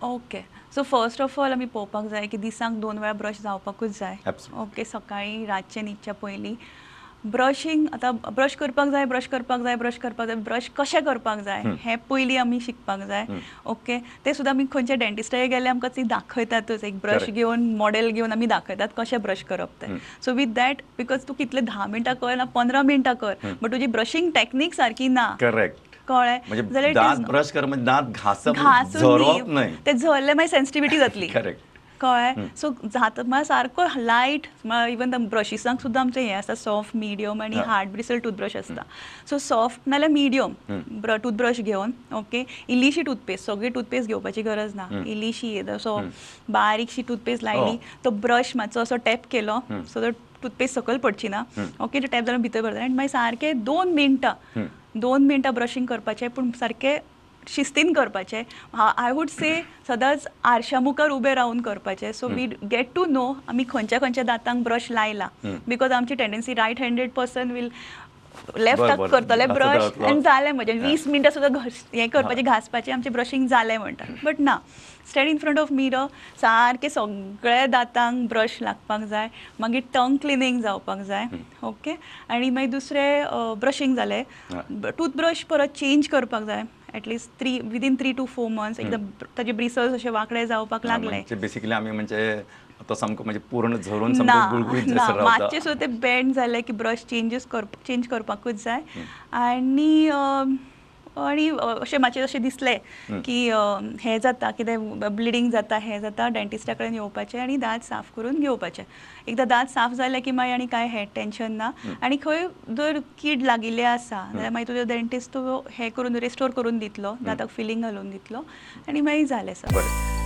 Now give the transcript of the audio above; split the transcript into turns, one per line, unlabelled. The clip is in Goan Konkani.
Okay, so first of all आमी पळोवपाक जाय की दिसाक दोन वेळा ब्रश जावपाकूच जाय. ओके, सकाळी, रातचें न्हिदच्या पयलीं ब्रशींग. आतां ब्रश करपाक जाय, ब्रश करपाक जाय, ब्रश करपाक जाय, ब्रश कशें करपाक जाय हें पयलीं आमी शिकपाक जाय. ओके, ते सुद्दां आमी खंयच्या डेंटिस्टाक गेल्यार आमकां ती दाखयतातच, एक ब्रश घेवन, मॉडेल घेवन आमी दाखयतात कशें ब्रश करप तें. सो विथ that, because तूं कितले 10 मिनटां कर ना, 15 मिनटां कर, बट तुजी ब्रशींग टॅक्नीक सारकी ना, कळ्ळें?
म्हणजे
जाल्यार
दांत ब्रश कर म्हणजे दांत घासप,
घासून
झरोवप न्हय.
ते झरले मागीर सेन्सिटिविटी जातली. कळ्ळें? सो जाता म्हळ्यार सारको लायट, इवन ब्रशिसांक सुद्दां आमचें हें आसता, सॉफ्ट, मिडियम आनी हार्ड ब्रिसल टूथब्रश आसता. सो सॉफ्ट नाल्यार मिडियम टूथब्रश घेवन, ओके, इल्लीशी टूथपेस्ट, सगळी टूथपेस्ट घेवपाची गरज ना. इल्लीशी सो बारीकशी टूथपेस्ट लायली, तो ब्रश मातसो असो टॅप केलो, सो तो टूथपेस्ट सकयल पडची ना. ओके, टॅप जाल्यार भितर भरता आनी मागीर सारकें 2 मिनटां, 2 मिनटां ब्रशींग करपाचें, पूण सारकें शिस्तीन करपाचें. I would say सदांच आरशा मुखार उबें रावन करपाचें, so we get to know आमी खंयच्या खंयच्या दांतांक ब्रश लायला, because आमची tendency, right handed person will लेफ्टाक करतले ब्रश आनी जालें म्हजें, 20 मिनटां सुद्दां घस हें करपाचें, घांसपाचें, आमचें ब्रशींग जालें म्हणटा. बट ना, stand in front of mirror, सारकें सगळे दांतांक ब्रश लागपाक जाय. मागीर टंग क्लिनींग जावपाक जाय. ओके, आनी मागीर दुसरें ब्रशींग जालें, टूथब्रश परत चेंज करपाक जाय at least within 3 to 4 months. एकदम ताजे ब्रिसल्स अशे वांकडे जावपाक लागले.
म्हणजे बेसिकली आमी म्हणजे तो सामको म्हणजे पूर्ण झरून
ना.
सामको गुळगुळीत
ना.
जायसर रावता.
मातशें सुद्दां ते बेंड जाले की ब्रश चेंज करपाकूच जाय. आनी अशें मातशें अशें दिसलें की हें जाता, कितें ब्लिडींग जाता, हें जाता, डेंटिस्टा कडेन येवपाचें आनी दांत साफ करून घेवपाचें. एकदां दांत साफ जाले की मागीर आनी कांय हें टेंशन ना. आनी खंय जर कीड लागिल्ली आसा जाल्यार मागीर तुजो डेंटिस्ट तो हें करून रिस्टोर करून दितलो, दांताक फिलींग घालून दितलो आनी मागीर जालें सगळें.
बरें.